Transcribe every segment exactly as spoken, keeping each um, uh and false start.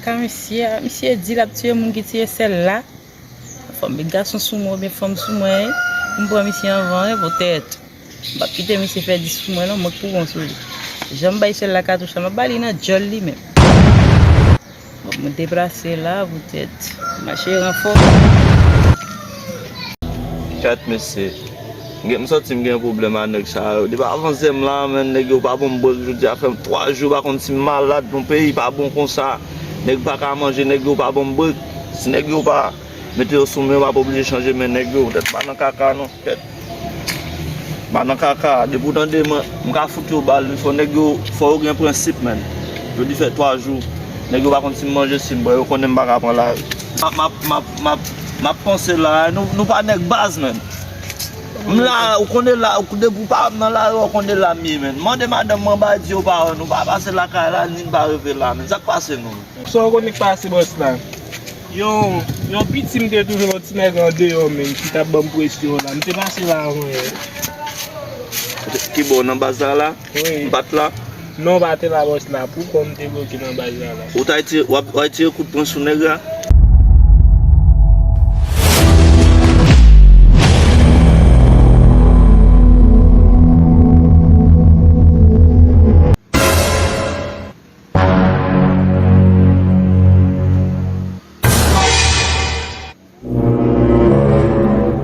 Ka misye a, misye di l ap tiye moun ki tiye sèl la. Fò m met gason sou mwen oubyen fanm sou mwen, wi. M pran misye anvan, wi, poutèt. M p ap kite misye fè di sou mwen, non, mwen k pou bon sou li. Jan m bay sèl la katouch la, m ap ba li nan djòl li menm. Bon, mwen deplase la, poutèt. Mache ranfò. Kèt, mesye. M gen, m santi m gen pwoblèm ak nèg sa yo. Depi avan zè m la, menn, nèg yo pa ban m brèk. Jodi a fè m twa jou, pa konn si m malad, non, peyi pa bon konsa. Nèg pa ka manje, nèg yo pa ban m brèk. Si nèg yo pa mete yo sou men, yo pa oblije chanje men nèg yo. Tèt pa nan kaka, non. Tèt pa nan kaka. Depi w tande mwen, m ka fout yo bal, wi. Fò nèg yo, fò yo gen prensip, menn. Jodi fè twa jou. Nèg yo pa konn si m manje, si m bwè. Yo konnen m pa ka pran lari. M ap, m ap, m ap, m ap, m ap panse la. Nou, nou pa nèg baz, menn. M la, ou konnen la, ou, depi w pa nan lari, ou konnen la m ye, menn. Mande madanm mwen, ba di yo pa wè nou, pa pase lakay la, ni n pa rive la, menn. Sa k pase nou? Sa w konnen k pase, bòs la? Yon, yon piti m te touche yon ti nèg andeyò, menn, ki t ap ban m presyon la. M te pase la avan yè. Ki bò, nan baz la la? Wi. M pa t la? Non, w pa te la, bòs la. Pou kò m te bloke nan baz la la. Ou t al tire, w ap, w al tire kout pwen sou nèg la?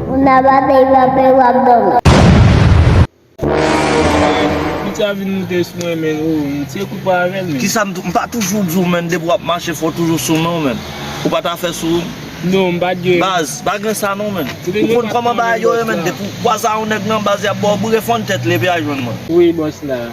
Ou nan batay, w ap, w ap dòmi. Piti a vin moute sou mwen, men, o, m tire kout pwen avè l, men. Kisa m tou, m pa toujou di w, men, depi w ap mache, fò w toujou sou men w, men. Ou pa ta fè sou. Non, m pa t gen. Baz, pa gen sa non, men. Ou konn kòman bagay yo ye, men, depi w kwaze a yon nèg nan baz, y ap ba w boure, fò n tèt li, epi al jwenn mwen. Wi, bòs la.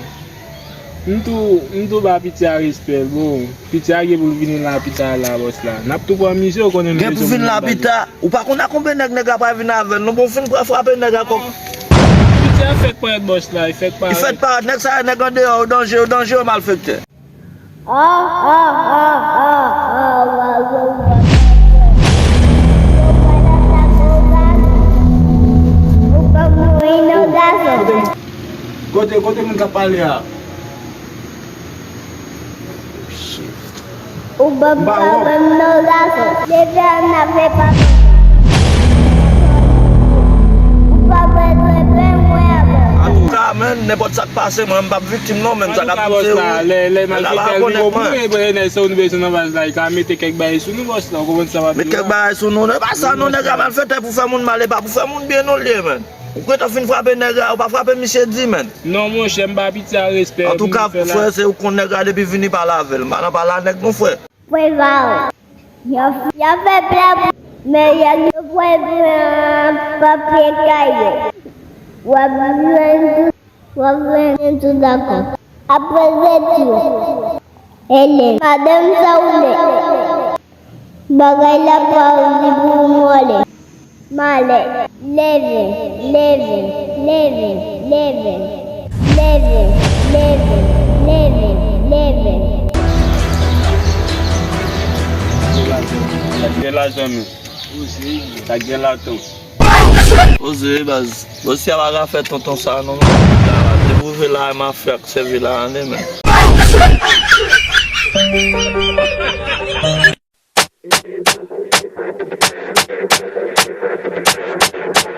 M tou, m tou ba piti a respè l, bon. Piti a gen pou l vini la pita la, bòs la. N ap tou pran misye, ou konnen nou bezwen moun nan baz la. Gen pou vin la pita? Ou pa konn a konbyen nèg nèg la pral vin avè l, non, bon, fin pran frape nèg la kòk. Piti a fèk parèt, bòs la, li fèk parèt. Li fèk parèt, nèg sa yo, nèg andeyò, yo danjere, yo danjere, malfektè. Ah, ah, ah, ah, ah, ah, ah, ah, ah. Yo pral atake w, gason. Ou p ap mouri non, gason. Kote, kote moun k ap pale a? Ou p ap ka wè m non, gason. Depi a n ap fè pa. Ou pa bezwen pè mwen avè w. Antouka, menn, nenpòt sa k pase, mwen, m p ap viktim non, menn, sa k ap pase, wi. Lè, lè malfektè vin, ou konnen, nèg sa ou nou bezwen nan baz la, li ka mete kèk bagay sou nou, bòs la, ou konprann sa m ap di w la? Met kèk bagay sou nou, e pa sa non, nèg la malfektè pou fè moun mal, e pa pou fè moun byen non l ye, menn. Ou gentan fin frape nèg la, ou pa frape misye di, menn. Non, monchè, m ba piti a respè. Antouka, frè, se ou konn nèg la depi vini pale avè l. M pa nan pale a nèg non, frè. Preval. Y ap, y ap fè plè, men y ap, yo pral pran papye kay yo. W ap jwenn tout, w ap jwenn tout dakò. Apre zèt yo. Elèv. Madanm sa ou lè. Bagay la pa di pou ou mòlè. Malè, leve, leve, leve, leve, leve, leve, leve, leve. Sa k gen la, zanmi? Sa k gen la, tonton? Poze, baz. Bon, si a pa ka fè tonton sa, non, non. Depi w rive la, mafya k sèvi la, ane, men.